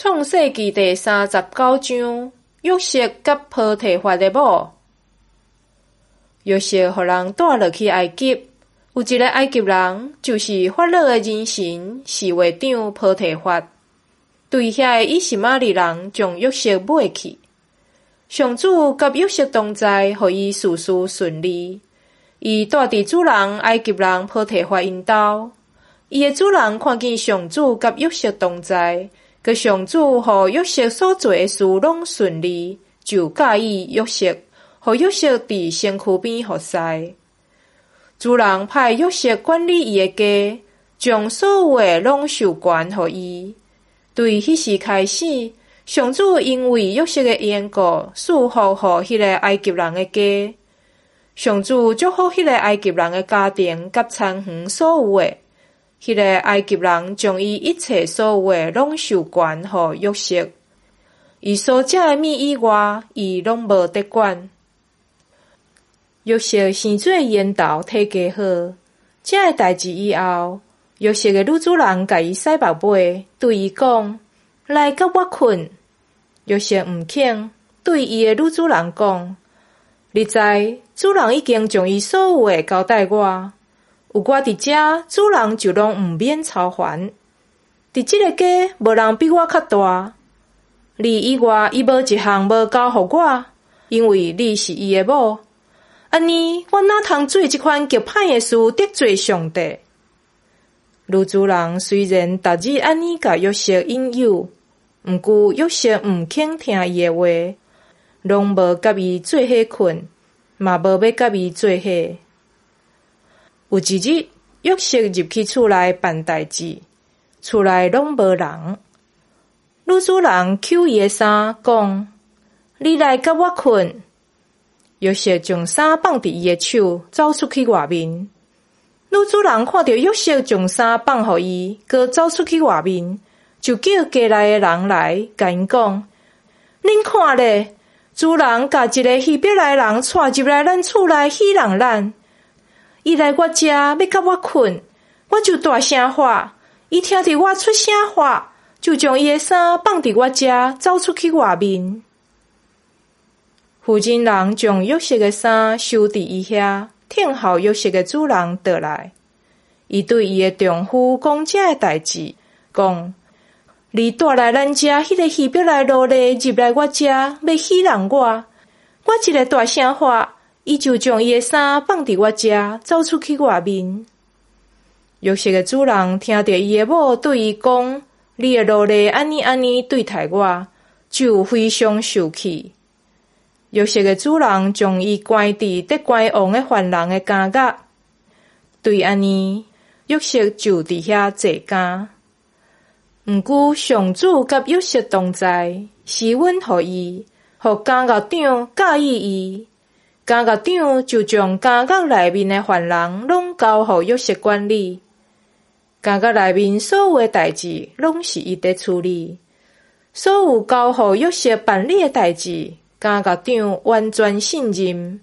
創世記第三十九章，約瑟佮波提乏的某。約瑟予人帶落去埃及，有一个埃及人，就是法老的人臣侍衛長波提乏，對遐个以實瑪利人將約瑟買去。上主佮約瑟同在，予伊事事順利。伊蹛佇主人埃及人波提乏𪜶兜，伊的主人看見上主佮約瑟同在，閣上主予約瑟所做的事攏順利，就佮意約瑟，予約瑟佇身軀邊服侍。主人派約瑟管理伊的家，將所有的攏授權予伊。對彼時開始，上主因為約瑟的緣故，賜福予彼个埃及人的家。上主祝福彼个埃及人的家庭佮田園所有的。彼个埃及人將伊一切所有的攏授權予約瑟，伊所食的物以外，伊攏無得管。約瑟生做緣投體格好，這个代誌以後，約瑟的女主人共伊洗目尾，對伊講：來佮我睏。約瑟毋肯，對伊的女主人講：你知，主人已經將伊所有的交代我。有我佇遮，主人就攏毋免操煩。佇這个家，無人比我較大。你以外，伊無一項無交予我，因為你是伊的某。按呢，我哪通做這款極歹的事，得罪上帝？女主人雖然逐日按呢共約瑟引誘，毋過約瑟毋肯聽伊的話，攏無佮伊做伙睏，嘛無欲佮伊做伙。有一日，約瑟入去厝內辦代誌，厝內攏無人。女主人搝伊的衫，講：你來佮我睏。約瑟將衫放佇伊的手，走出去外面。女主人看著約瑟將衫放予伊，閣走出去外面，就叫家內的人來，共𪜶講：恁看咧，主人共一个希伯來人帶入來咱厝內戲弄咱。伊來我遮欲佮我睏，我就大聲喊。伊聽著我出聲喊，就將伊的衫放佇我遮，走出去外面。附近人將約瑟的衫收佇伊遐，等候約瑟的主人倒來。伊對伊的丈夫講這个代誌，講：你帶來咱遮彼个希伯來奴隸入來我遮，欲戲弄我。我一个大聲喊，伊就將伊的衫放佇我遮，走出去外面。約瑟的主人聽著伊的某對伊講：你的奴隸按呢按呢對待我，就非常受氣。約瑟的主人將伊關佇佇關王的犯人的監獄。對按呢，約瑟就佇遐坐監。毋過上主佮約瑟同在，施恩予伊，予監獄長佮意伊。監獄長就將監獄內面的犯人攏交予約瑟管理。監獄內面所有的代誌，攏是伊佇處理。所有交予約瑟辦理的代誌，監獄長完全信任，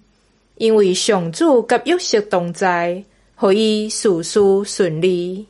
因為上主佮約瑟同在，予伊事事順利。